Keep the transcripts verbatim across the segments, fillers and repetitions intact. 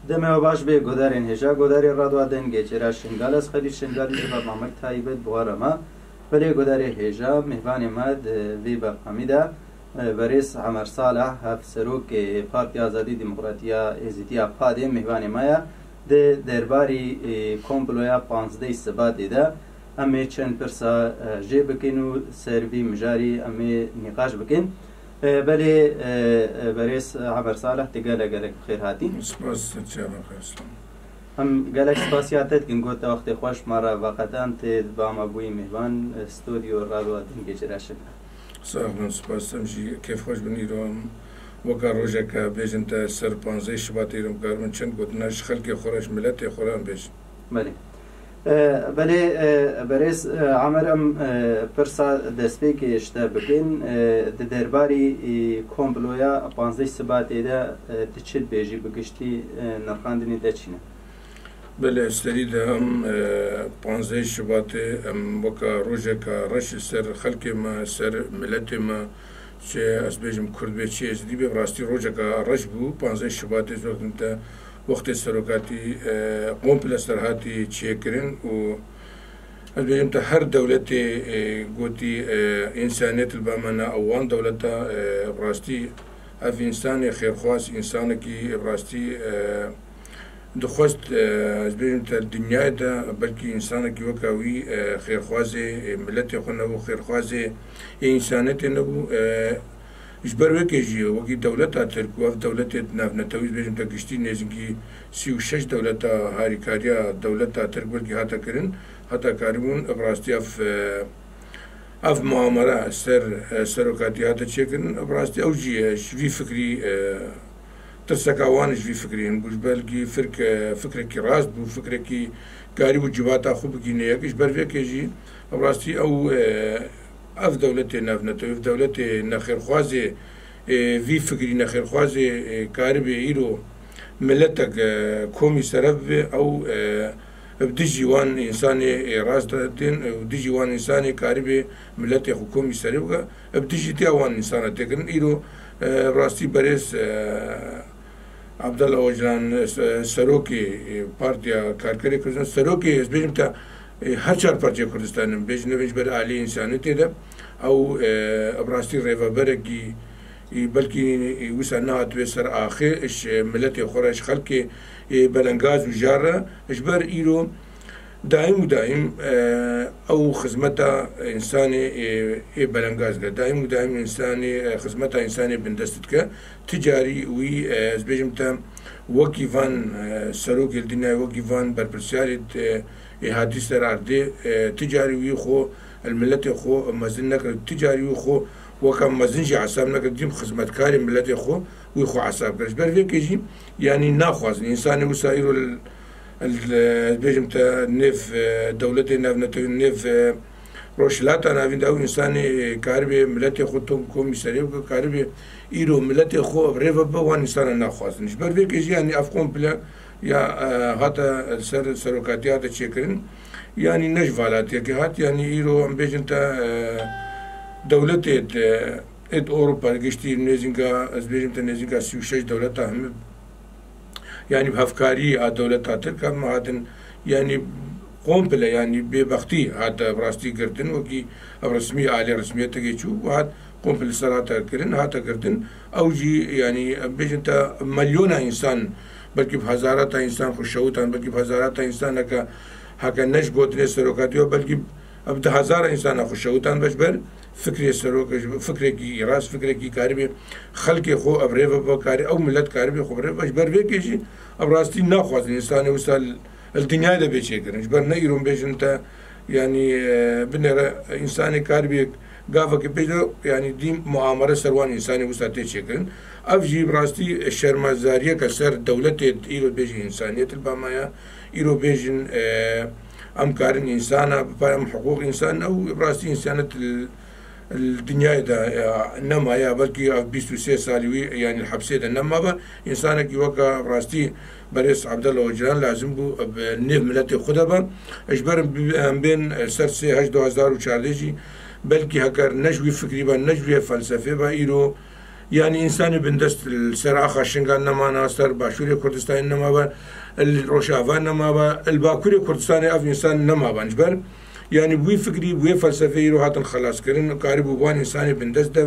Demê we baş bê, guhdarên hêja, guhdarê Radyoya Dengê Cêra Şingal, ez Xelîl Şingalî di bernamek taybet bi we re me. Belê guhdarê hêja, mêvanê me di vê bernamî de, e, berêz Emer Salih, hevserokê Partiya Azadî Demokratiya Êzîdiya PADê mêvanê me ye. Di derbarî, e, komploya panzdeh Sibatê de em ê çend pirsa, e, jê bikin û ser vî mijarî em ê nîqaş bikin. E, belê, e, e, berêz Emer Salih, tu gelek gelek bi xêr hatî. Spas, te çavan xêr, spas. Em gelek spasiya te dikin, got te wextê xweş me re veqetand, tê ba me bûyî mêvan, e, stûdyo Radyoya Dengê Cêra Şingal. Sax bin, spas, em jî kêfxweş bin, îro em weka rojeke bêjin te ser panzdeh Şibatê îro em karibin çend gotina ji xelkê xwe re, ji miletê xwe re em bêjin. Belê. E, belê, e, berêz, e, Emer, em, e, pirsa destpêkê ji te bikin. E, di derbarî, e, komploya panzdeh Sibatê de, e, tu çi dibêjî bi giştî, e, nirxandinê te çi ne? Belê, ez serî de em, e, panzdeh Şibatê em weka rojeka reş li ser xelkê me, ser miletê me, çi ez bêjim Kurd bê, çi Êzidî bê, bi rastî rojeka reş bû. Panzdeh Şibatê ji wextên te wextê serokatî, e, komple ser hatî çêkirin û ez bêjim te her dewletê, e, gotî, e, însaniyet li ba me ne, ew wan dewleta, e, bi rastî ev însanê xêrxwaz, însanekî bi rastî, e, dixwest, e, ez bêjim te dinyayê de belkî însanekî weka wî, e, xêrxwazê, e, miletê xwe nebû, xêrxwazê, e, însaniyetê nebû, e, Ji ber wekê jî wekî dewleta Tirk û ev dewletê navnetewî, bêjim te giştî nêzîkî sî û şeş dewleta harîkariya dewleta Tirk belkî hate kirin, hata karibûn bi rastî ev, e, ev muamere ser, e, serokatî hate çêkirin. Bi rastî ew jî, e, ji vî fikrî, e, tirseka wan ji vî fikrî hîn bû. Ji belkî firk, e, fikrekî rast bû, fikrekî karîbû civata xwe bigîne yek. Ji ber vekê jî bi rastî ew, e, Ev dewletê navnetewî, ev dewletê nexêrxwazê, e, vî fikrî nexêrxwazê, e, karibê îro miletek, e, komî serev bibe, ew, e, bi dijî wan însanê, e, rast tên, e, û dijî wan însanê karibê miletê xwe komî serê bike, bi dijîtiya wan însana tê kirin. Îro, e, bi rastî berêz, e, Abdullah Ocalan, e, serokê, e, Partiya Karkerê Kurdistan, serokê, ez bêjim te, e, her çar parçeyê Kurdistanê, bêjin nebêjin ji ber aliyê însaniyetê de, ew, e, bi rastî rêveberekî, e, belkî, e, wisa nehatibê ser axê, ji miletê xwe re, ji xelkê, e, belengaz û jar re, ji ber îro, Daîm û daîm, e, ew xizmeta însanê, e, ê belengaz dike. Daîm û daîm însanê, e, xizmeta însanê bindest dike. Ti carî wî, e, ez bêjim te, wekî van, e, serokê li dinyayê, wekî van berpirsiyarê, e, ê hatî ser erdê, e, ti carî wî xwe li miletê xwe mezin nekir. Ti carî wî xwe weka mezin jî hesab nekir. Dîm xizmetkarê miletê xwe wî xwe hesab kir. Ji ber vê kê jî, yanî naxwazin. Însanê wisa îro li Ez bêjim te nêv, e, dewletê navnetewî, nêv, e, Rojhilata Navîn de ew însanê, e, karibê miletê xwe tom komî serê bike, karibê îro miletê xwe bi rê ve bibe, wan însana naxwazin. Ji ber vê kê jî, yanî ev komple ya, e, hate ser serokatiyê hate çêkirin, yanî ne ji valatiyekê hat, yanî îro em bêjin te, e, dewletê, e, êd Ewropa giştî nêzînka, ez bêjim te nêzînka sî û şeş dewleta hemî Yanî bi hevkarî a dewleta Tirk em hatin, yanî komple, yanî bêbextî hate bi rastî girtin, wekî ev resmî alê resmiyeteke çû, hat komple ser hate kirin, hate girtin. Ew jî, yanî em bêjin te milyona însan, belkî bi hezarata însan xwe şewitan, belkî bi hezarata însan heke, heke ne ji gotinê serokatiya, belkî ev di hezara însana xwe şewitan be ji ber fikrê serok, ji ber fikrekî rast, fikrekî karibê xelkê xwe ev rê ve bibe, karî ew milet karibê xwe bi rê ve. Ji ber vê kê jî ev rastî naxwazin însanê wisa li, li dinyayê de bê çêkirin. Ji ber ne îro em bêjin te, yanî, e, binêre însanê karibê gavekê pêş de, yanî dîm muamere ser wan însanê wisa tê çêkirin. Ev jî bi rastî şermezariyeke ser dewletê îro bêjin însaniyet li ba me ya. Îro bêjin, e, Em karin însana, bi pay em hiqûq însan, ew bi rastî însaniyet li, li dinyayê de, ya, nemaye, ya belkî ev bîst û sê salî wî, yanî li hepsê de nemabe. Însanekî weka bi rastî berêz Abdullah Ocalan lazim bû bi nêv miletê xwe de be. Ji ber em bi-, em bên ser sê heşt du hezar û çardeh jî belkî heker ne ji wî fikrî be, ne ji wî felsefê be, îro Yanî însanê bindest li ser axa Şingal nemabe, ser Başûrê Kurdistanê nemabe, li Rojava nemabe, li Bakurê Kurdistanê ev însan nemabe. Ji ber, yanî wî fikrî, wê felsefeyê îro hatin xelaskirin, karîbû wan însanê bindest de,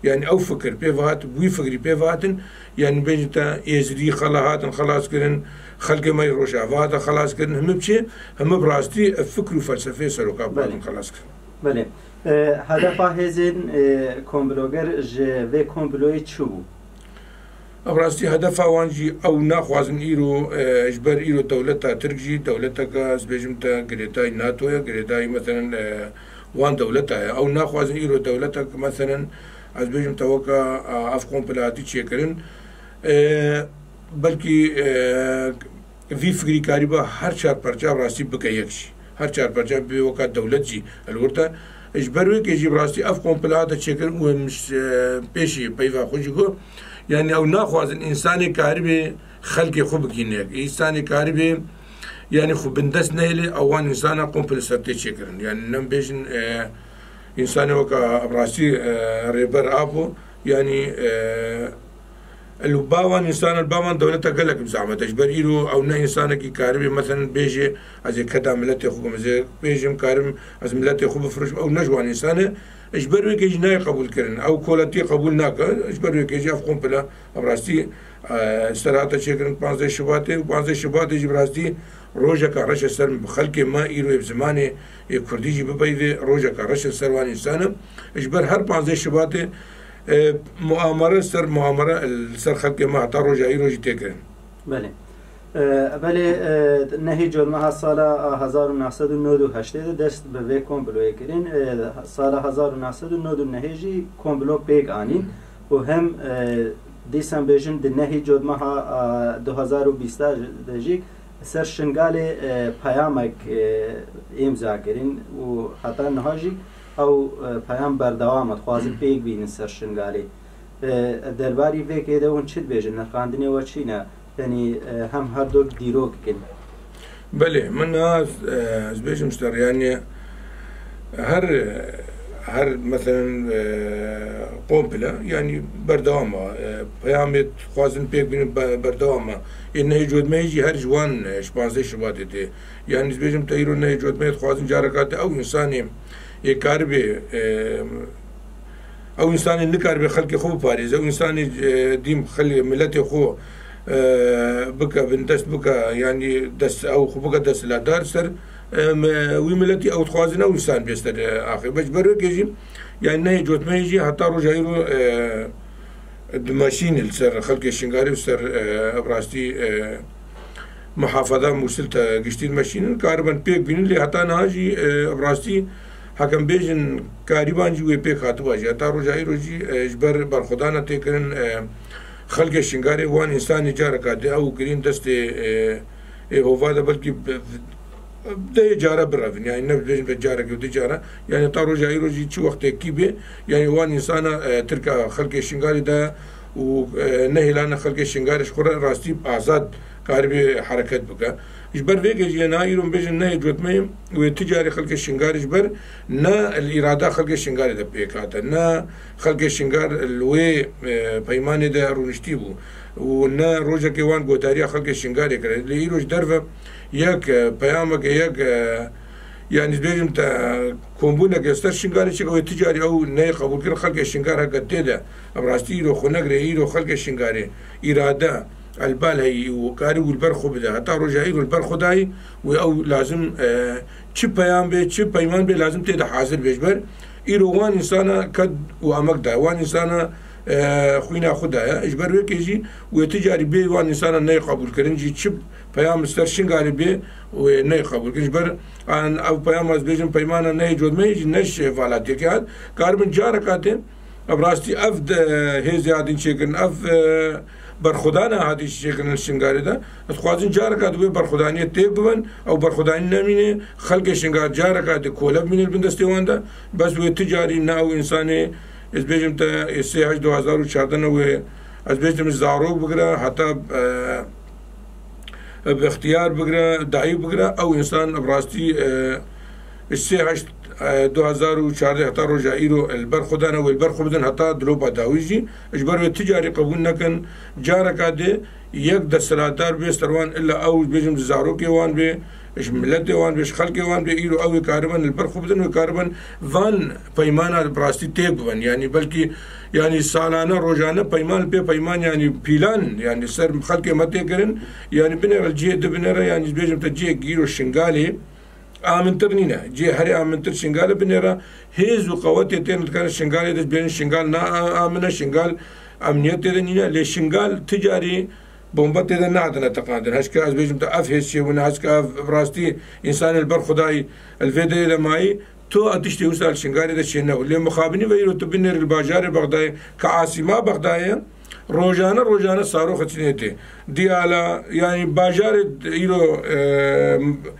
yanî ew fikir pê ve hat, wî fikrî pê ve hatin, yanî bêjin te Êzidî xela hatin xelaskirin, xelkê me yê Rojava hatin xelaskirin, himi bi çi? Himi bi rastî fikr û felsefeyê seroka Belê. hatin xelaskirin. Belê. E, hedefa hêzên, e, komploger ji vê komployê çi bû? Bi rastî hedefa wan jî ew naxwazin îro, e, ji ber îro dewleta Tirk jî dewleteke, ez bêjim te, girêdayî NATO ye, girêdayî meselen, e, wan dewleta ye. Ew naxwazin îro dewletek meselen, ez bêjim te weke, e, ev komplo hatî çêkirin. E, belkî, e, vî fikrî karîba her çar parça rastî bike yek jî. Her çar parça bê weka dewlet jî li wir de. Ji ber wê kê jî bi rastî ev komplo hate çêkirin û em ji, e, pêşî peyva xwe jî got. Yanî ew naxwazin însanê karibê xelkê xwe bikîne yek. Însanê karibê, yanî xwe bindest nehêle, ew wan însana komplo ser tê çêkirin. Yanî nem bêjin, e, însanê weka bi rastî, e, Rêber Apo, yanî, e, Li ba wan însanan, li ba wan dewleta gelek bi zehmet e. Ji ber îro ew ne însanekî karibê, meselen, bêjê, ez ê keda miletê xwe bikim, ez ê bêjim, karim ez miletê xwe bifirojim, ew ne ji wan însan e. Ji ber wê kê jî nayê qebûl kirin. Ew koletiyê qebûl nake. Ji ber wê kê jî ev komplo, ev rastî, e, ser hate çêkirin panzdeh Şubatê û panzdeh Şubatê jî bi rastî rojeka reş e ser xelkê me, îro ê bi zimanê ê kurdî jî bipeyvê, rojeka reş e ser wan însanan. Ji ber her panzdeh Şubatê E, muamere ser muamere li ser xelkê me heta roja îro jî tê kirin. Belê. E, belê, e, nehê Cotmeha sala hezar û neh sed û nod û heştê de dest bi vê komployê kirin. E, sala hezar û neh sed û nod û nehê jî komplo pêk anîn û hem, e, dîsan bêjin di nehê Cotmeha, e, du hezar û bîst de jî ser Şingalê, e, peyamek, e, îmza kirin û heta niha jî ew, e, peyam berdewam e, dixwazin pêk bînin ser Şingalê. E, derbarî vê kê de hûn çi dibêjin? Nirxandinê we çi ne? Yanî, e, hem her du dîrok dikin. Belê, min niha, e, ez bêjim ji te re, yanî her, her meselen, e, komplo, yanî berdewam e, e, peyamê dixwazin pêk bînin be-, berdewam e. Ê nehê Cotmehê jî her ji wan, e, ji panzdeh Şubatê tê. Yanî ez bêjim te îro nehê Cotmehê dixwazin careka din ew însanê ê karibê, e, ew însanê nikaribe xelkê xwe biparêze, ew însanê, e, dîm xelê miletê xwe, e, bike, bindest bike, yanî dest, ew xwe bike desthilatdar ser, e, me, wî miletî ew dixwazin ew însan bê ser, e, axê. Ji ber wê kê jî, yanî nehê Cotmehê jî heta roja îro, e, dimeşînin li ser xelkê Şingalê û ser, e, bi rastî, e, muhafada Mûsil te giştî dimeşînin, karibin pêk bînin, lê heta niha jî, e, bi rastî hekem bêjin karîban jî wê pêk hatiba jî. Heta roja îro jî, e, ji ber berxwedana tê kirin, e, xelkê Şingalê wan însanê careka din ew girîn destê, e, ê hova de belkî bi, dehê cara birevin, yanî ne bêjin vê carekê û du cara, yanî ta roja îro jî çi wextekî bê, yanî wan însana, e, tirka xelkê Şingalê de û, e, nehêlana xelkê Şingalê ji xwe re rastî azad karibê hereket bike. Ji ber vê kê jî yê niha îro bêjin nehê Cotmehê wê ti carî xelkê Şingalê ji ber ne li îrada xelkê Şingalê de pêk hate, ne xelkê Şingal li wê, e, peymanê de rûniştî bû û ne rojekê wan gotariya xelkê Şingalê kire. Lê îro ji derve yek, e, peyameke, yek, e, yanî dibêjim te, kombûneke ser Şingalê çêke wê ti carî ew neyê qebûlkirin, xelkê Şingal heke tê de, bi rastî îro xwe negire, îro xelkê Şingalê îrade, elbal heyî û karî wî li ber xwe bide. Heta roja îro li ber xwe dayî wê ew lazim, e, çi peyam bê, çi peyman bê, lazim tê de hazir bê. Ji ber îro wan însana ked û emek daye. Wan însana, e, xwîna xwe daye. Ji ber wê kê jî wê ti carî bê wan însana neyê qebûlkirin jî çi peyam li ser Şingalê bê wê neyê qebûlkirin. Ji ber an ev peyama ez bêjim peymana neyê Cotmehê jî ne ji valatiyekê hat. Karibin careka din, bi rastî ev de hêzê hatin çêkirin, ev, e, berxwedana hatî çêkirin li Şingalê de. Ez dixwazin careka di wê berxwedaniyê têk bibin, ew berxwedanî nemîne, xelkê Şingal careka di kole bimîne li bin destê wan de. Bes wê ti carî ne ew însanê, ez bêjim te, ê sê heşt du hezar û çardeh ne wê, ez bêjim zarok bigire, heta, e, bi ixtiyar bigire, dayik bigire, ew însan bi rastî, e, ji sê heşt e, du hezar û çardeh heta roja îro li ber xwe dane, wê li ber xwe bidin heta dilopa dawî jî. Ji ber wê ti carî qebûl nekin, careka dê yek desthilatdar bê ser wan, illa ew, bêjim, ji zarokê wan bê, ji miletê wan bê, ji xelkê wan bê, îro ew ê karibin li ber xwe bidin, wê karibin van peymana bi rastî têk bibin. Yanî belkî, yanî salane, rojane peyman li pê peyman, yanî pîlan, yanî ser xelkê me tê kirin, yanî binêre cihê di binêre, yanî bêjim te cihê îro Şingalê amintir nîne. Cihê herê amintir Şingalê binêre. Hêz û qewetê tên dikare Şingalê de, bêjin Şingal na a-, amine, Şingal emniyet tê de nîne. Lê Şingal ti carî bomba tê de nehatine teqandin. Heşke ez bêjim te ev hêz çêbûne, heşke ev bi rastî însanê li ber Xwedayî li vê derê de mayî, tu a tiştê wisa li Şingalê de çênebû. Lê mixabinî ve îro tu binêrî li bajarê Bexdayê, ke asîma Bexdayê, rojane rojane sarox çinê tê. Diyala, yanî bajarê îro, e,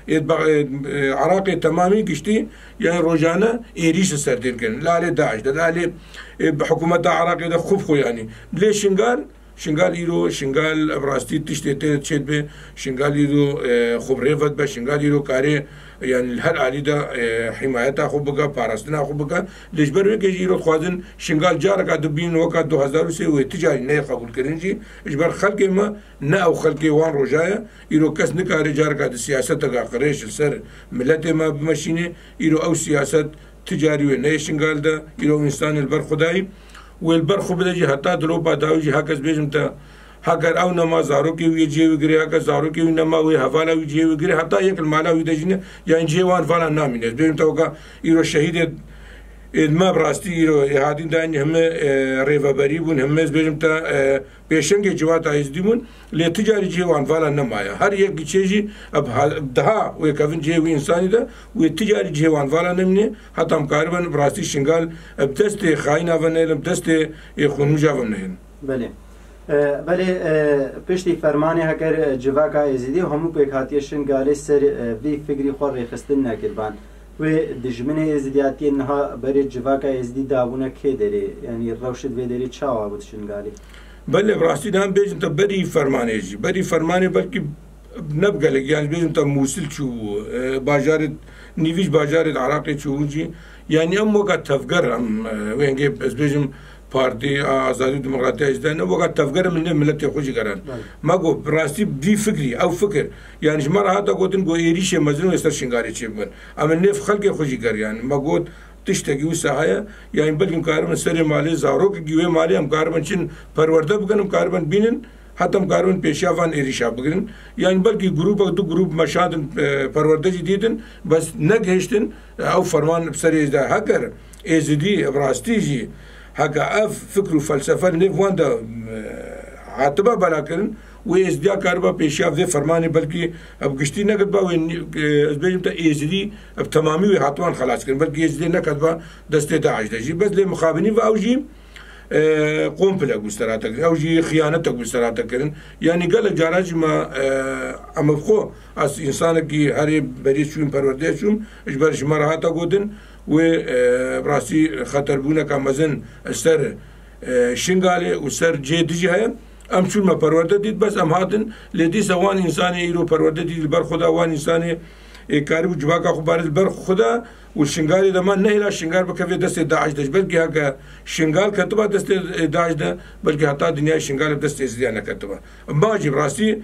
ê, e, Iraqê temamî giştî, yanî rojane êrîş li ser tên kirin. Li alê DAIŞ de, li alê, e, bi hikûmeta Iraqê de xub xwe yanî. Lê Şingal, Şingal îro, Şingal bi rastî tiştê tê çêdibe, Şingal îro, e, xwe bi rê ve dibe, Şingal îro karê, yanî li her alî de, e, hîmayeta xwe bike, parastina xwe bike. Lê ji ber wê ke jî îro dixwazin Şingal careka dibînin weka du hezar û sê wê ti carî neyê qebûlkirin jî, ji ber xelkê me ne ew xelkê wan roja ye. Îro kes nikare careka di siyaseteka qirêj li ser miletê me bimeşîne. Îro ew siyaset ti carî wê neyê Şingal de, îro ew însanê li ber Xwedayî, wê li ber xwe bide jî heta dilopa dawî jî, heke ez bêjim te, heger ew nema zarokê wî yê cihê wî girê, heke zarokê wî nema wê hevala wî cihê wî girê, heta yek li mala wî de jî ne, yanî cihê wan vala namîne. Ez bêjim te weka îro şehîdê, ê, me bi rastî îro ê hatîn dayîn heme, e, rêveberî bûn, heme ez bêjim te, e, pêşengê civata Êzidî bûn, lê ti carî cihê wan vala nemaye. Her yek çê jî, ev ha-, daha wê kevin cihê wî însanî de, wê ti carî cihê wan vala nemîne, heta em karibin bi rastî Şingal, e, bi destê xayîna ve nehêlin, bi destê, e, xûnmija ve nehêlin. Belê. E, belê, e, piştî fermanê heger civaka Êzidî û hemû pêkhatiye Şingalê ser, e, vî fikrî xwe rêxistin nekirban. Wê dijminê Êzidiyatiyê niha berê civaka Êzidî dabûne kê derê? Yanî rewşê di vê derê çawa bû di Şingalê? Belê, bi rastî de em bêjin te berî fermanê jî. Berî fermanê belkî ne bi gelek, yanî bêjin te Mûsil çûbû, e, bajarê, nîvî ji bajarê di Iraqê çûbûn jî. Yanî em weka tevger em, e, wê hingê ez bêjim, Partî Azadî û Demokratiya Êzidî ne, weka tevger em li nêv miletê xwe jî geran. Belê. Me got, bi rastî vî fikrî, ew fikir, yanî ji me re hate gotin, got êrîşê mezin wê ser Şingalê çêbibin. Em li nêv xelkê xwe jî geriyan. Me got, tiştekî wisa heye, yanî belkî em karibin serê malê, zarokekî wê malê em karibin çin perwerde bikin, em karibin bînin, heta em karibin pêşiya van êrîşa bigirin. Yanî belkî grûpek, du grûp me şandin, e, perwerde jî dîtin, bes negihiştin, e, ew ferman bi serê Êzidî. Heger Êzidî bi rastî jî heke ev fikr û felsefe li nêv wan de, e, hatiba belakirin, wê Êzidiya kariba pêşiya vê fermanê belkî bi giştî neketiba wê, e, ez bêjim te Êzidî bi temamî wê hatiban xelas kirin. Belkî Êzidê neketiba destê DAIŞ de jî. Bes lê mixabinî ve ew jî, e, komplek bi ser hate kirin. Ew jî xiyanetek bi ser hate kirin. Yanî gelek caran jî me, e, em bi xwe, ez însanekî herê berê çûm, perwerdeyê çûm, ji ber ji me re hate gotin, wê, e, bi rastî xeterbûneka mezin ser, e, Şingalê û ser cihê dijî heye. Em çûn me perwerde dît, bes em hatin, lê dîsa wan însanê îro perwerde dît, li ber xwe da wan însanê, e, karîbû civaka xwe parêz li ber xwe da û Şingalê de man nehêla Şingal bikeve destê DAIŞ de. Belkî heke Şingal ketiba destê, e, DAIŞ de, belkî heta dinyayê Şingal bi destê Êzidiya neketiba. Ma jî bi rastî,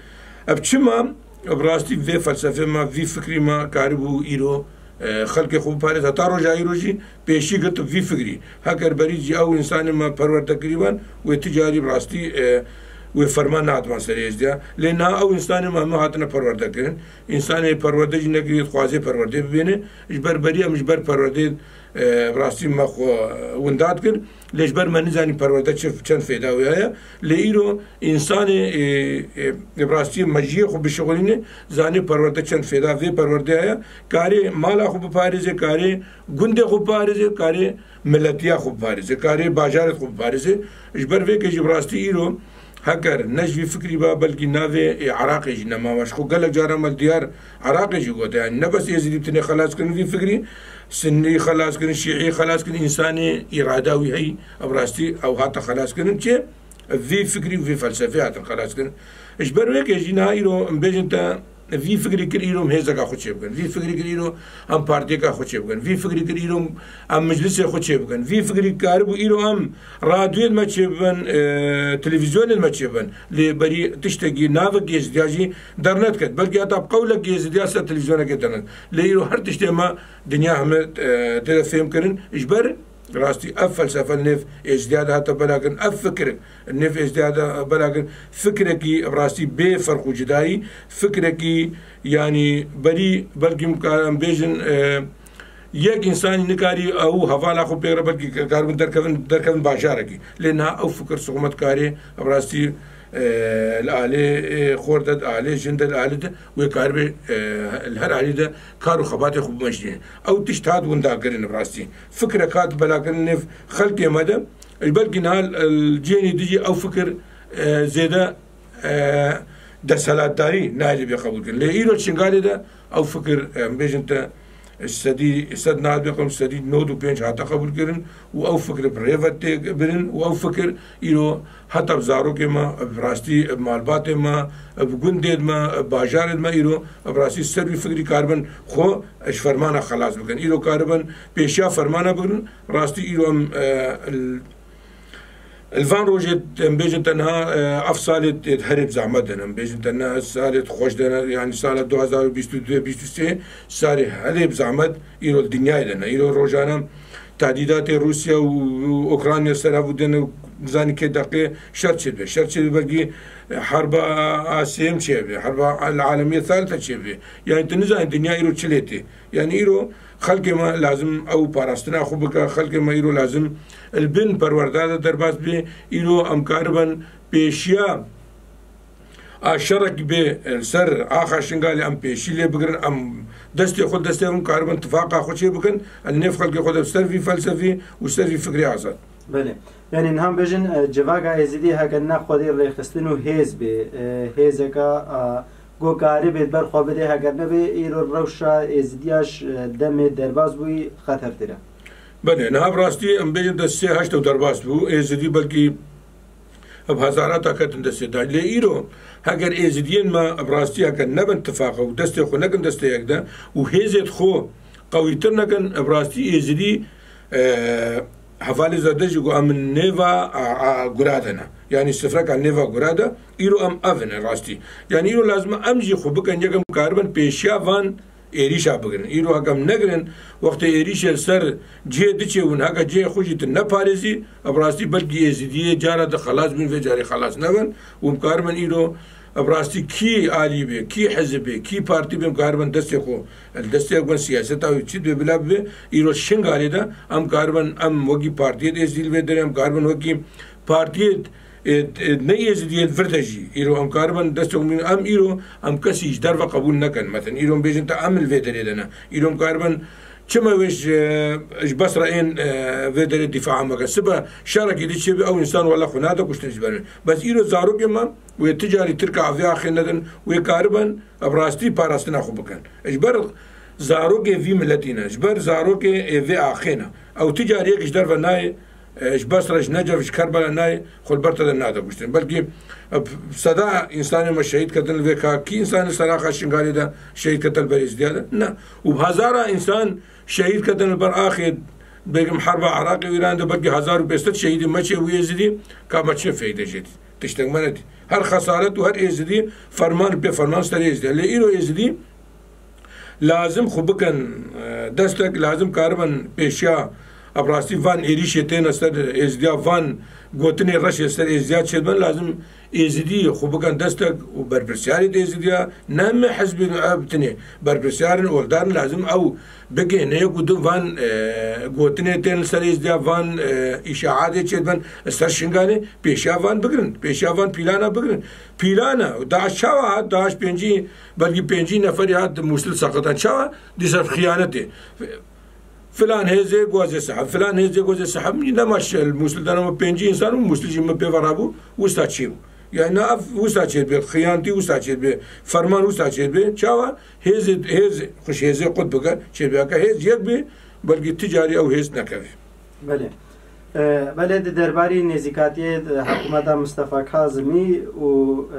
ev çima, bi rastî vê felsefê me, vî fikrî me karîbû îro, e, xelkê xwe biparêz. Heta roja îro jî pêşî girt vî fikrî. Heger berî jî ew însanê me perwerde kirîban, wê ti carî bi rastî, e, wê ferman nehatban serê Êzdiya. Lê niha ew însanê me hemû hatine perwerde kirin. Însanê perwerde jî nekiriye, dixwaze perwerdê bibêne. Ji ber berî em ji ber perwerdê, e, bi rastî me xwe winda dikir. Lê ji ber me nizanî perwerde çi, çend fêda wê heye. Lê îro însanê, e, e, bi rastî mejiyê xwe bişixulîne, zanê perwerde çend fêda vê perwerdê heye. Karê mala xwe biparêze, karê gundê xwe biparêze, karê miletiya xwe biparêze, karê bajarê xwe biparêze. Ji ber vê ke jî bi rastî îro heger ne ji vî fikrî ba, belkî navê ê Iraqê jî nema. Ji xwe gelek caran me diyar Iraqê jî gote, yanî ne bes Êzidî bi tinê xelas kirin vî fikrî, Sinnî xelas kirin, Şîî xelas kirin, însanê îrada wî heyî, ev rastî ew hate xelas kirin, çi vî fikrî û vî felsefê hatin xelas kirin. Ji ber wê ke jî niha îro em bêjin te, Vî fikrî kir îro em hêzeka xwe çêbikin. Vî fikrî kir îro em partiyeka xwe çêbikin. Vî fikrî kir îro em meclisê xwe çêbikin. Vî fikrî karibû îro em radyoyê me çêbibin, e, televîzyonê me çêbibin. Lê berî tiştekî navek êzidiya jî dernediket. Belkî heta bi qewlek êzidiya ser televîzyonekê dernet. Lê îro her tiştê me dinya heme, e, tê de fêhm kirin. Ji ber rastî ev felsefe li nêv êzidiya de hate belakirin. Ev fikir nêv êzdiya de belakin fikrekî bi rastî bê ferq û cudayî, fikrekî, yanî berî belkî em karin bêjin, e, yek însanî nikarî ew hevala xwe pê re belkî karibin derkevin, derkevin bajarekî. Lê niha ew fikir siqûmet karê bi rastî, e, li alê, e, xor de, li alê jin de, li alê de wê karibe, e, li her alî de kar û xebatê xwe bimeşîne. Ew tişt hat windakirin bi rastî. Fikrek hat belakirin nêv xelkê me de. Ji ber ku niha, e, li cihên dijî ew fikir, e, zêde, e, desthilatdarî nayê bê qebûlkirin. Lê îro Şingalê de ew fikir, e, em bêjin te, sedî sed nayê bê qebûl, sedî nod û pênc hate qebûlkirin û ew fikir bi rê ve tê birin û ew fikir îro heta bi zarokê me, bi rastî bi malbatê me, bi gundê me, bi bajarê me îro bi rastî ser wî fikrî karibin xwe ji fermana xelas bikin. Îro karibin pêşiya fermana bigirin. Rastî îro em, e, li, li van rojê em bêjin te niha, e, ev salê tê herê bi zehmet de ne. Em bêjin te niha salê xweş de ne. Yanî sala du hezar û bîst û du bîst û sê salê herê bi zehmet îro li dinyayê de ne. Îro rojane tehdîdatê Rûsya û, û Ukrayna ser hev û din û nizanî kê deqê şer çêdibe. Şer çêdibe belkî, e, herba a sêyem çêbe. Herba el alemiyê salite çêbe. Yanî tu nizanî dinya îro çi lê tê. Yanî îro xelkê me lazim ew parastina xwe bike, xelkê me îro lazim li bin perwerda de derbas bê, îro em karibin pêşiya a şerekî bê li ser axa Şingalê em pêşî lê bigirin, em destê xwe destê em karibin tifaqa xwe çê bikin, li nêv xelkê xwe de ser vî felsefî û ser vî fikrê azad. Belê. Yanî niha em bêjin, e, civaka Êzidî heke ne xwedî rêxistin û hêz bê, e, hêzeka, e, ku karibê ber xwe bidê, heger nebê, îro rewşa Êzidiya ji, e, demê derbas bûyî xetertir e. Belê, niha bi rastî em bêjin te sê heşt ew derbas bû. Êzidî belkî bi hezara taketin destê de. Lê îro heger Êzidiyên me bi rastî heke nebin tifaqa û destê xwe nekin destê yek de û hêzê xwe qewîtir nekin, bi rastî Êzidî, e, hevalê zerde jî ku em nêva, a, a, gura de ne. Yanî sifreka nêva gura de, îro em ev in rastî. Yanî îro lazim e em jî xwe bikin, yek em karibin pêşiya van êrîşa bigirin. Îro heke em negirin, wextê êrîşê li ser cihê diçêwin, heke cihê xwe jî tu neparêzî, bi rastî belkî Êzidiyê cara di xelas bin, vê carê xelas nebin û em karibin îro Bi rastî kî alî bê, kî hizib bê, kî partî bê, em karibin destê xwe, li destê xwe siyaseta wî çi dibê bila bibe, îro Şingalê de em karibin, em wekî partiyê Êzidî li vê derê, em karibin wekî partiyê, e, e, ne Êzidiyê li vir de jî, îro em karibin destê xwe, em îro em kesî ji derve qebûl nekin. Meten îro em bêjin te em li vê derê de ne. Îro em karibin çima wê ji, ji Basra ên, e, vê derê dîfaa me ke. Sibe şerekî dî çêbe ew însan wela xwe nade kuştin ji ber min. Bes îro zarokê me, wê ti carî tirka vê axê nedin, wê karibin, bi rastî parastina xwe bikin. Ji ber zarokê vî miletî ne, ji ber zarokê ê vê axê ne. Ew ti carî yek ji derve nayê, e, ji Basra, ji Necef, ji Kerbela nayê, xwe li ber te de nade kuştin. Belkî, e, seda însanê me şehîd ketin li vê ka, kî însan li ser axa Şingalê de şehîd kete li ber Êzidiya de? Ne. Û bi hezara însan şehîd ketin li ber axê, bêgim herba Iraqê û Îranê de belkî hezar û pênc sed şehîdê me çêbû Êzidî, ka me çi feyde jê dît? Tiştek me nedî. Her xesaret û her Êzidî ferman pê ferman ser Êzidî. Lê îro Êzidî lazim xwe bikin, e, destek, lazim karibin pêşiya, bi rastî van êrîşê têne ser Êzidiya, van gotinê reşê ser Êzidiya çêdibin, lazim Êzidî xwe bikin destek û berpirsiyarê di Êzidiya, ne me hizbê ev tinê berpirsiyar in, oldar in, lazim ew bigihîne ku di van, e, gotinê tên li ser Êzidiya, van, e, îşaatê çêdibin li ser Şingalê, pêşiya van bigirin, pêşiya van pîlana bigirin. Pîlana, DAIŞ çawa hat? DAIŞ pêncî, belkî pêncî neferî hat Mûsil seqetan. Çawa? Dîsa xiyanetê. Filan hêzê gozê seheb, filan hêzê gozê seheb, nema şel Mûsil de nema pêncî însan û Mûsil jî min pê ve rabû, wisa çê bû. Yani ev wisa çê dibe, xiyantî wisa çê dibe, ferman wisa çê dibe. Çawa? Hêzê, hêz, xweş hêzê qut bike, çê dibe. Heke hêz yek bê, belkî ti carî ew hêz nekeve. Belê. E, belê di derbarî nêzîkatiyê, e, hikûmeta Mistefa Kazimî û,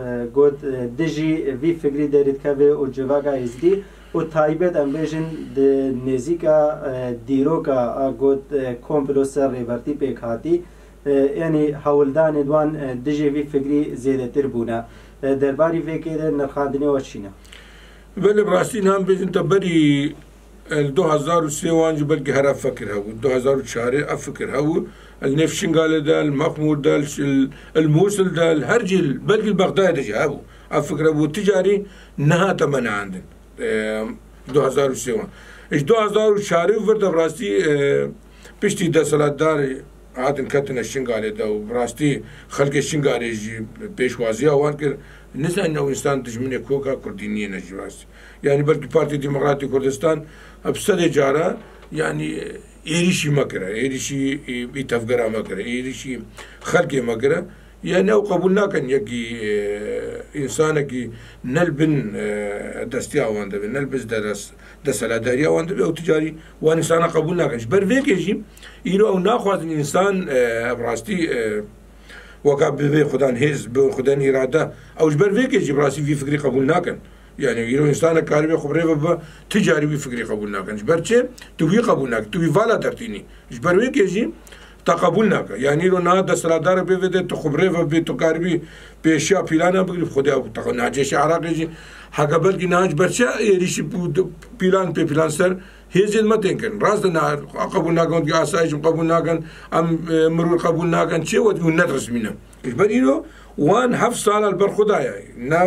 e, got, e, dijî vî fikrî derî dikeve û civaka Êzidî û taybet em bêjin di nêzîka, e, dîroka a got, e, komplo ser rêbertî pêk hatî, e, yanî hewldanê di wan, e, dijî vî fikrî zêdetir bûne. E, derbarî vê kê de nirxandinê we çi ne? Belê, bi rastî niha em bêjin te berî, e, li du hezar û sê wan jî belkî her ev fikir hebû. Du hezar û çarê ev fikir hebû. Li nêv Şingalê de, li Mexmûr de, li Ş-, li, li Mûsil de, li her cî, belkî li Bexdayê de jî hebû. Ev fikir hebû. Ti carî nehate meneandin. E, du hezar û sê wan. Ji du hezar û çarê û vir de bi rastî, e, piştî desthilatdarî hatin ketine Şingalê de û bi rastî xelkê Şingalê jî pêşwaziya wan kir. Nizanin ew însan dijminê koka Kurdî niyê ne jî rastî. Yanî belkî Partî Demokratî Kurdistan bi sedê cara, yanî, êrîşî me kire, êrîşî, e, î tevgera me kire, êrîşî xelkê me kire. Yanî ew qebûl nakin yekî, e, însanekî ne li bin, e, destiya wan de be, ne li bin des-, desthilatdariya wan de be, ew ti carî wan însana qebûl nakin. Ji ber vê kê jî îro ew naxwazin însan, e, bi rastî, e, weka bibe xudan hêz, bi xudan îrade, ew ji ber vê kê jî bi rastî vî fikrî qebûl nakin. Yanî îro însanek karibe xwe bi rê ve bibe, ti carî wî fikrî qebûl nakin. Ji ber çi? Tu wî qebûl nakî, tu wî vala dertînî. Ji ber wê kê jî te qebûl nake. Yanî îro niha desthilatdarek bê vê de tu xwe bi rê ve bê, tu karibî pêşiya pîlana bigirî, bi Xwedê ew te niha cêşê Iraqê jî heke belkî niha ji ber çi êrîşî pû-, pîlan pê pîlan ser hêzên me tên kirin. Rast e niha qebûl nakin, wekî asayîş em qebûl nakin, em, e, mirûr qebûl nakin, çi wekî hûn ne resmî ne. Ji ber îro wan heft sala li ber xwe daye. Ne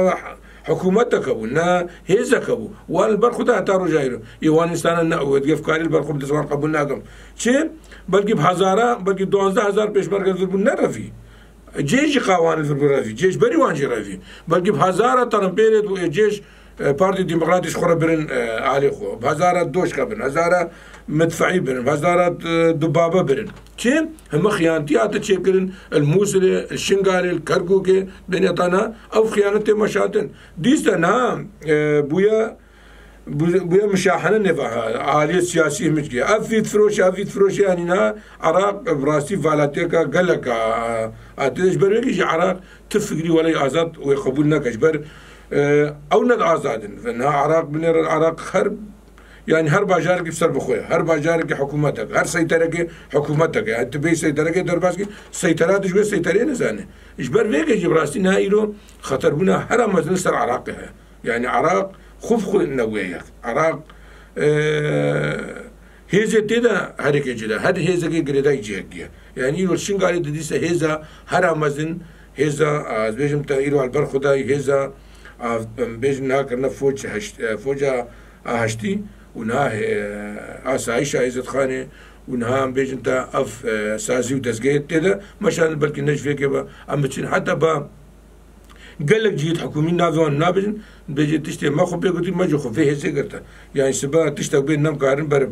hikûmetek hebû, ne hêzek hebû. Wan li ber xwe da heta roja îro. Ê wan însana ne, wê di gefkarî li ber xwe bi dest wan qebûl nakim. Çi? Belkî bi hezara, belkî duwazdeh hezar pêşmerge li vir bûn ne revî. Cêş jî qa wan li vir bû revî. Cêş berî wan jî revî. Belkî bi hezara tenempêlê û cêş E, Partî Demokratî ji xwe re birin, e, alê xwe. Hezara doşka birin, hezara midfeî birin, hezara, e, dubabe birin. Çi? Heme xiyanetî hate çêkirin, li Mûsilê, li Şingalê, li Kerkûkê, benê tana ew xiyanetê meşatin. Dîsa niha, e, bûye, bû-, bûye mişahene nêva aliyê siyasî himicgê. Ev vî difiroşe, ev vî difiroşe, yanî niha Iraq bi rastî valatiyeka gelek a, a, a, ji ber wekî jî Iraq ti fikrî welay azad wê qebûl neke. Ji ber, e, ew ne azad in. Ve niha Iraq binêrin, Iraq her, yanî her bajarekî ser bi xwe ye. Her bajarekî hikûmetek, her seyterekê hikûmetek e. Yanî tu bê seyterekê derbas kî, seytera tu ji wê seyterê nizane. Ji ber vê kê jî bi rastî niha îro xeterbûna hera mezin ser Iraqê heye. Yanî Iraq xwe bi xwe nebûye yek. Iraq, e, Hêzê tê de herêkê cide, her hêzekê girêdayî cihekî ye. Yanî îro li Şingalê de dîse hêza hera mezin, hêza, a, ez bêjim te îro li ber xwe dayî hêza, a, em bêjin niha kirine foç heşt-, e, foca a heştî û niha, e, asayişa Êzidxanê û niha em bêjin te ev, e, sazî û dezgehê tê de meşandin, belkî ne ji vê kê be em biçin heta ba Gelek cihêt hikûmî navê wan nabêjin, bêjê tiştê me xwe pê girtî, me jî xwe vê hêzê girte. Yanî sibe tiştek bê nemkarin ber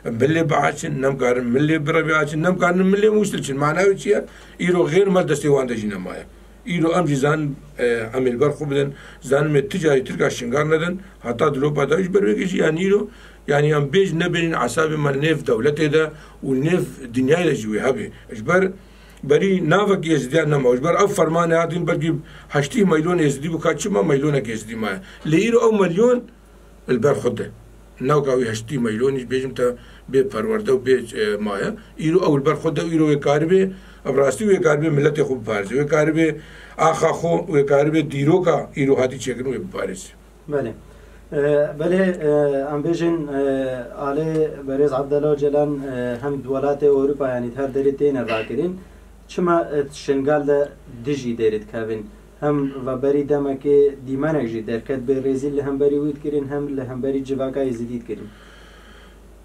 milê biaçin, nemkarin milê birevî açin, nemkarin milê Mûsil çin. Mana wê çi ye? Îro xêr me destê wan de jî nemaye. Îro em jî zanin, e, em ê li ber xwe bidin, zanin me ti carî Tirka şingar nedin, heta dilopa dawî ji ber wê kê jî, yanî îro, yanî em bêjin nebêjin, esabê me li nêv dewletê de û li nêv dinyayê de jî wê hebe. Ji ber Berî navek Êzidiyan nema. Ji ber ev fermanê hatin belkî heştî milyon Êzidî bû, ka çima milyonek Êzidî maye. Lê îro ew milyon li ber xwe de. Newka wî heştî milyonî bêjim te bê perwerde û bê, e, maye. Îro ew li ber xwe de, îro wê karibê, ev rastî wê karibê miletê xwe biparêze. Wê karibê axa xwe, wê karibê dîroka îro hatî çêkirin wê biparêze. Belê. E, belê, e, em bêjin, e, alê berêz Abdullah Ocalan, e, hem di welatê Ewropa, yanî di her derê têne rakirin. Çima, e, Şingal de dijî derê dikevin? Hem ve berî demekê dîmenek jî derket bê rêzî li hemberî wî dikirin, hem li hemberî civaka Êzidî dikirin.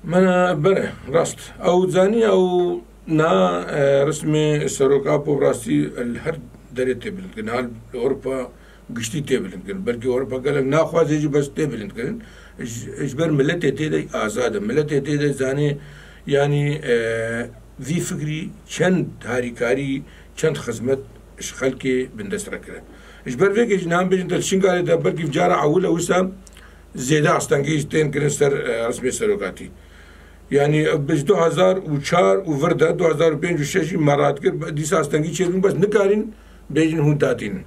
Mena bere, rast. Ew zanî, ew na, e, resmê Serok Apo rastî li her derê tê bilind kirin. Hal Ewropa giştî tê bilind kirin. Belkî Ewropa gelek naxwaze jî, bes tê bilind kirin. Ji, ji ber miletê tê de azad e. Miletê tê de zanê, yanî, e, vî fikrî çend harîkarî, çend xizmet ji xelkê bindest re kire. Ji ber vê kê jî niha em bêjin te li Şingalê de belkî cara ewil e wisa zêde astengî tên kirin ser, e, resmê serokatî. Yanî bi du hezar û çar û vir de, du hezar û pênc û şeş jî me radikir, dîsa astengî çêdikin, bes nikarîn bêjin hûn datînin.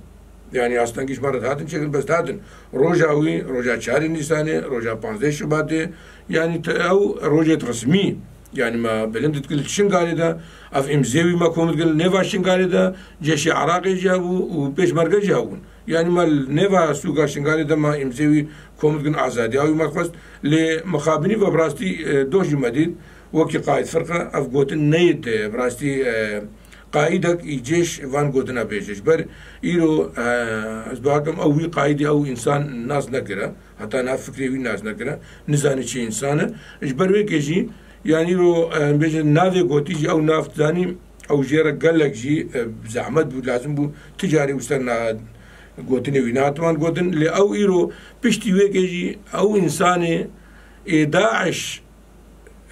Yanî astengî ji me re dihatin çêkirin, bes dihatin. Roja wî, roja çarê Nîsanê, roja panzdeh Şubatê, yanî te-, ew rojêt resmî, yanî me bilind dikin li Şingalê de, ev îmzê wî me kom dikin li nêva Şingalê de, cêşê Iraqê jî hebû û pêşmerge jî hebûn. Yanî me li nêva sûka Şingalê de me îmzê wî kom dikin, azadiya wî me xwest. Lê mixabinî ve bi rastî, e, doh jî me dît, wekî qaîd firqe, ev gotin neyê te, bi rastî, e, qaîdek î cêş van gotina bêje. Ji ber îro, e, ez bawer dikim ew wî qaîdê ew însan nas nekire, heta nav fikrê wî nas nekire, nizane çi însan e. Ji ber wê kê jî, yanî îro, e, bêje navê gotî jî ew nav zanî, ew jê re gelek jî, e, zehmet bû, lazim bû, ti carî û ser na-, gotinê wî nehatiman gotin. Lê ew îro piştî wê kê jî ew însanê ê DAIŞ,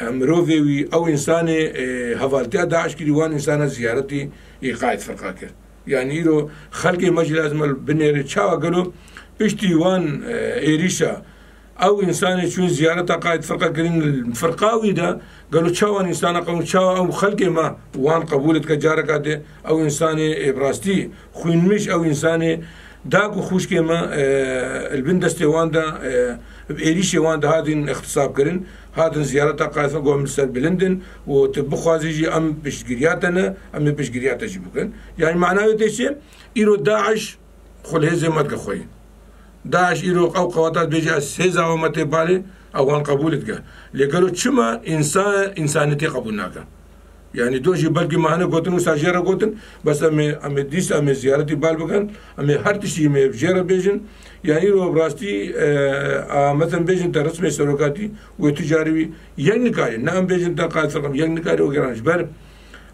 e, mirovê wî, ew însanê, e, hevaltiya DAIŞ kirî, wan însana ziyaretî ê qaîd firqa kir. Yanî îro xelkê me jî lazim e binêre çawa gelo piştî wan, e, êrîşa ew însanê çûn ziyareta qaîd firqa kirin, firqa wî de gelo çawa wan însana qebûl, çawa ew xelkê me wan qebûl dike, careka dê ew însanê ê bi rastî xwînmiş, ew însanê dak û xwişkê me, e, li bin destê wan de, e, bi êrîşê wan de hatin ixtisab kirin, hatin ziyareta qaîd firqa, got em li ser bilind in û tu bixwazî jî em piştgiriya te ne, em ê piştgiriya te jî bikin. Yanî mana wê tê çi? Îro DAIŞ xwe li hêzê me dike xweyî. DAIŞ îro ew qewata dibêje ez hêza we me tê balê, ew wan qebûl dike. Lê gelo çima însan, însaniyetê qebûl nake? Yanî do jî belkî me hene gotin wisa jê re gotin, bes em ê, em ê dîsa em ê ziyaretî bal bikin, em ê her tiştî em ê jê re bêjin. Yanî îro bi rastî, e, a, meten bêjin te rismê serokatî wê tu carî wî yek nikarî, ne em bêjin te qaîd firqa, yek nikarî wekî ran ji ber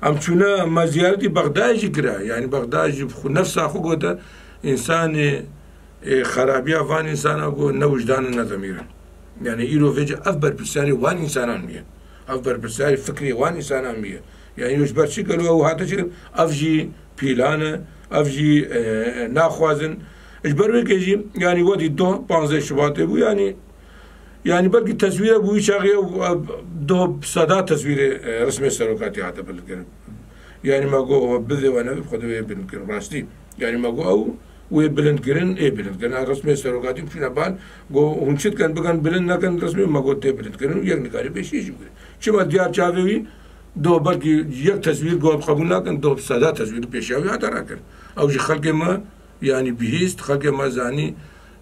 Em çûne, me ziyaretî Bexdayê jî kira. Yanî Bexdayê jî xwe nefsa xwe gote, însanê, e, xerabiya van însana got, ne wijdan in, ne demîr in. Yanî îro vêce ev berpirsiyarê wan însanan bûye. Ev berpirsiyarê fikrê wan însanan bûye. Yanî îro ji ber çi gelo ew hate çi, ev jî pîlan e, ev jî, e, naxwazin. Ji ber wê kê jî, yanî wedî doh panzdeh Şubatê bû, yanî Yanî belkî teswîre bû wî çaxê ew, ew doh bi seda teswîrê, e, rismê serokatî hate bilindkirin. Yanî me got, "Bidê we, nevê bi Xwedê wê bilind kirin." Rastî. Yanî me got, "Ew wê bilind kirin, ê bilind kirin." A rismê serokatî çûne bal, got, "Hûn çi dikin, bikin, bilind nekin rismê?" Me got, "Tê bilind kirin û yek nikarî pêşiyê jî bigirin." Çima diyar çavê wî doh belkî yek teswîr got qebûl nakin, doh bi seda teswîr pêşiya wî hate rakirin. Ew jî xelkê me Yanî bihîst, xelkê me zanî,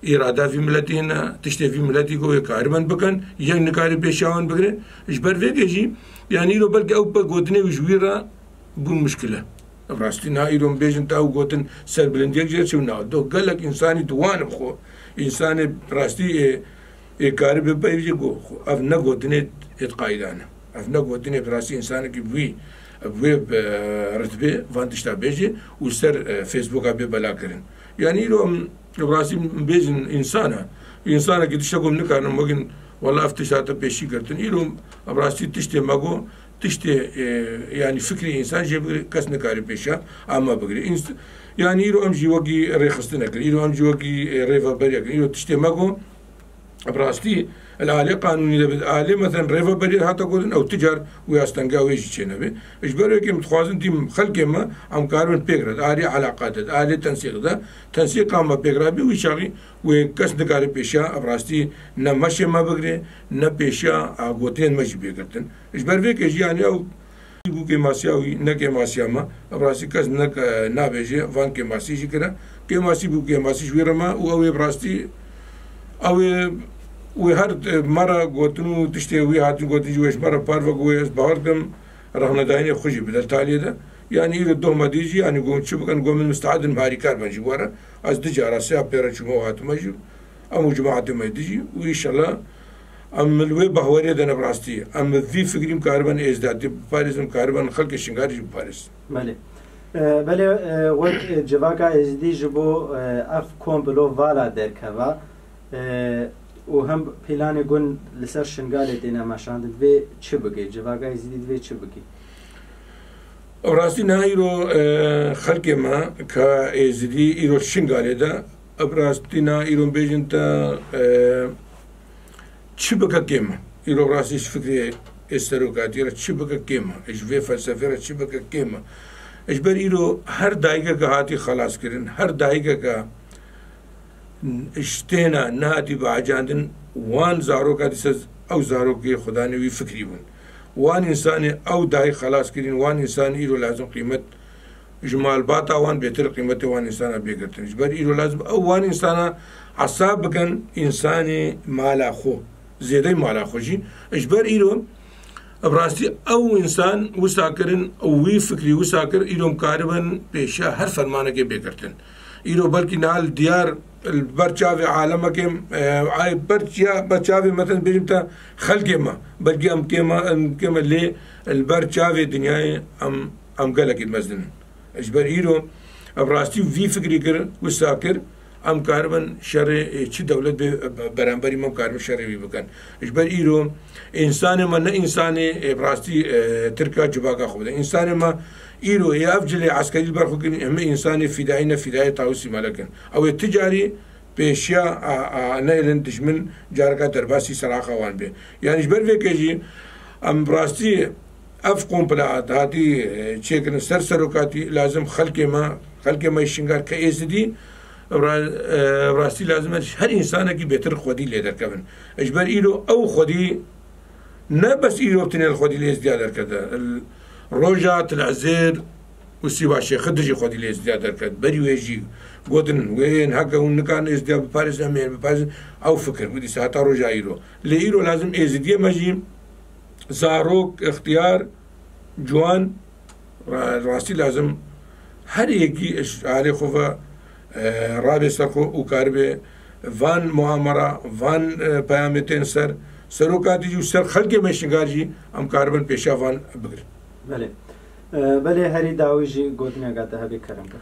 îrada vî miletî hene, tiştê vî miletî ku wê karibin bikin, yek nikarî pêşiya wan bigire. Ji ber vê kê jî, yanî îro belkî ew pe gotinê wî ji wî re bûn muşkile. Ev rastî niha îro em bêjin te ew gotin serbilind yek jê çi na. Do gelek însanî di wan bi xwe, însanê rastî ê, ê karibê peyv jê got, ev ne gotinê êtqayî dane. Ev ne gotinê bi rastî însanekî bi wî, bi wê, bi, ritbê van tişta bêjê û ser, e, Facebooka bê bela kirin. Yanî îro em bi rastî bêjin însan e. Însanekî tiştek em nikarin em wegin, wela ev tişt hate pêşî girtin. Îro em bi rastî tiştê me got, tiştê, e, yanî fikrê însan jê bigire, kes nikare pêşiya ama bigire. Îns-, yanî îro em jî wekî rêxistinekir. Îro em jî wekî, e, rêveberiyekin. Îro tiştê me got, Bi rastî, li alê qanûnî de be, alê, meselen, rêveberiyê hate gotin, ew ti car wê astengê wê jî çênebe. Ji ber wê kê em dixwazin tîm xelkê me, em karibin pêk re, di alê eleqa de, di alê tensîq de, tensîqa me pêk re bî, wî çaxî wê kes nikare pêşiya, ev rastî ne meşê me bigire, ne pêşiya, a, gotinên me jî bê girtin. Ji ber vê kê jî, yanî ew Bû kêmasiya wî, ne kêmasiya me. Ev rastî kes ne, nabêje, van kêmasî jî kire. Kêmasî bû, kêmasî ji wî re me û ew ê bi rastî, ew ê, wê her, e, me re gotin û tiştê wî hatin gotin jî wê ji me re parve ku wê ez bawer dikim rexnedayînê xwe jî bide taliyê de. Yanî îro doh me dî jî, yanî got çi bikin, got min misteed in, harîkar ben jî were. Ez du cara, sê ya pê re çûme û hatime jî. Em û cemaetê me dijî û înşallah em li wê bahwerê de ne bi rastî. Em bi vî fikrî em karibin êzdatî biparêzin, em karibin xelkê Şingalê jî biparêzin. Belê. E, belê, e, wek, e, civaka Êzidî ji bo, e, ev komplo vala derkeva, e, û hem planê gun li ser Şingalê têne meşandin, divê çi bike? Civaka Êzidî divê çi bike? Ev rastî niha îro, e, xelkê me ka Êzidî îro Şingalê de, ev rastî niha îro bêjin te, e, çi bike kêm e. Îro rastî ji fikrê serokatiyê re çi bike kêm e. Ji vê felsefê re çi bike kêm e. Ji ber îro her dayikeke hatî xelaskirin, her dayikeke ji têna nehatî biecandin, wan zaroka dîsa ew zarokê xudanê wî fikrî bûn. Wan însanê ew dayik xelas kirîn, wan însan îro lazim qîmet ji malbata wan bêtir qîmetê wan însana bê girtin. Ji ber îro lazim ew wan însana hesab bikin, însanê mala xwe, zêdey mala xwe jî. Ji ber îro, bi rastî ew însan wisa kirin û wî fikrî wisa kir, îro em karibin pêşiya her fermanekê bê girtin. Îro belkî niha li diyar li ber çavê alemekê, e, ay ber çiya, ber çavê, mesela, bêjim te, xelkê me, belkî em kêm e, em kêm e, lê li ber çavê dinyayê em, em gelekî mezin in. Ji ber îro, em rastî vî fikrî kir, wisa kir, em karibin şerê, e, çi dewlet bê, e, beramberî me, em karibin şerê wî bikin. Ji ber îro, însanê me ne însanê, e, bi rastî, e, tirka civaka xwe bide. Însanê me îro yê ev cilê eskerî li ber xwe kirin, hemî însanê fîdayî ne, fîdayê Tawusî Melek in. Ew ê ti carî pêşiya, a, a, neynin dijmin careka derbasî seraxa wan bê. Yanî ji ber vê ke jî em bi rastî ev kompla hatî, e, çêkirin ser serokatî, lazim xelkê me, xelkê me yê Şingal ke Êzidî, ra-, e, bi rastî lazim e her însanekî bêtir xwedî lê derkevin. Ji ber îro ew xwedî ne bes îro tinê li xwedî li Êzdiya derkete. Roja Til Ezêr û Sîba Şêxi dijî xwedî li Êzdiya derket. Berî wê jî gotin, wê yên heke hûn nikarin Êzdiya biparêzin, em ê biparêzin. Ew fikir bû dîsa heta roja îro. Lê îro lazim Êzidiyê me jî zarok, ixtiyar, ciwan, ra-, rastî lazim her yekî ji alê xwe ve, e, rabe ser xwe û karibe van muamera, van, e, peyamê tên ser serokatî jî û ser xelkê me Şingal jî em karibin pêşiya van bigirin. Belê. E, belê herî dawî jî gotineka te hebe kerem ke.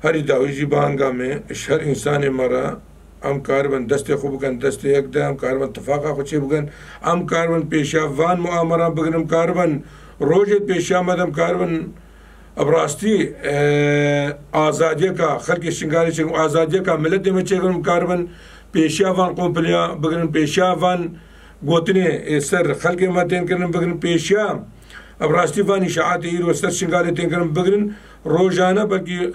Herî dawî jî banga me ji her însanê me re em karibin destê xwe bikin destê yek de, em karibin tifaqa xwe çê bikin, em karibin pêşiya van muameran bigirin, em karibin rojê pêşiya me de em karibin bi rastî, e, azadiyeka xelkê Şingalê çêkin, azadiyeka miletê me çêkin, em karibin pêşiya van kompleya bigirin, pêşiya van gotinê ê ser xelkê me tên kirin bigirin, pêşiya bi rastî van îşaetê îro ser Şingalê tên kirin bigirin, rojane belkî,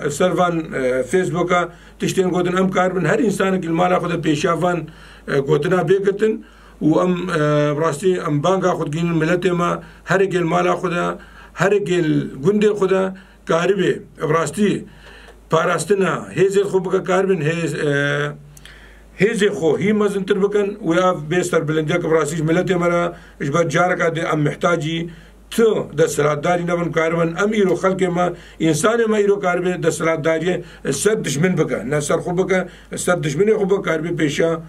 e, ser van, e, Facebooka tiştên gotin, em karibin her însanekî li mala xwe de pêşiya van, e, gotina bê girtin û em, e, bi rastî em banga xwe digihînin miletê me, herikê li mala xwe de, herikê li gundê xwe de karibe bi rastî parastina hêzên xwe bike, karibin hêz, e, hêzê xwe hî mezintir bikin û ev bê serbilindiyek bi rastî ji miletê me re, ji ber careka dê em mihtacî tu desthilatdarî nebin, karibin em îro xelkê me, însanê me îro karibe desthilatdariyê ser dijmin bike, ne ser xwe bike, ser dijminê xwe bike, karibe pêşiya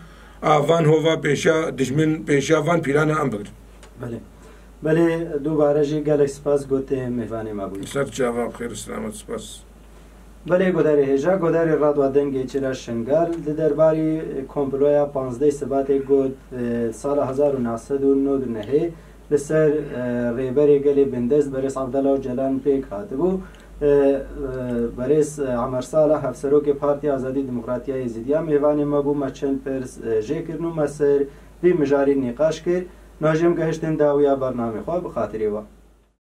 a van hova, pêşiya dijmin, pêşiya van pîlana em bigirin. Belê. Belê, dubare jî gelek spas gotê mêvanê me bûyî. Ser çava bi xêr û selamet, spas. Belê, guhdarê hêja, guhdarê Radwa Dengê Çira Şingal, di derbarî komploya panzdeh Sibatê got, e, sala hezar û neh sed û nod û nehê li ser, e, rêberê gelê bindest berêz Abdullah Ocalan pêk hatibû. E, e, berêz, e, Emer Salih, hevserokê Partiya Azadî Demokratiya Êzidiya, mêvanê me bû, me çend pirs, e, jê kirin û me ser vî mijarî nîqaş kir. Niha jî em gehiştin dawiya bernamê xwe, bi xatirê we.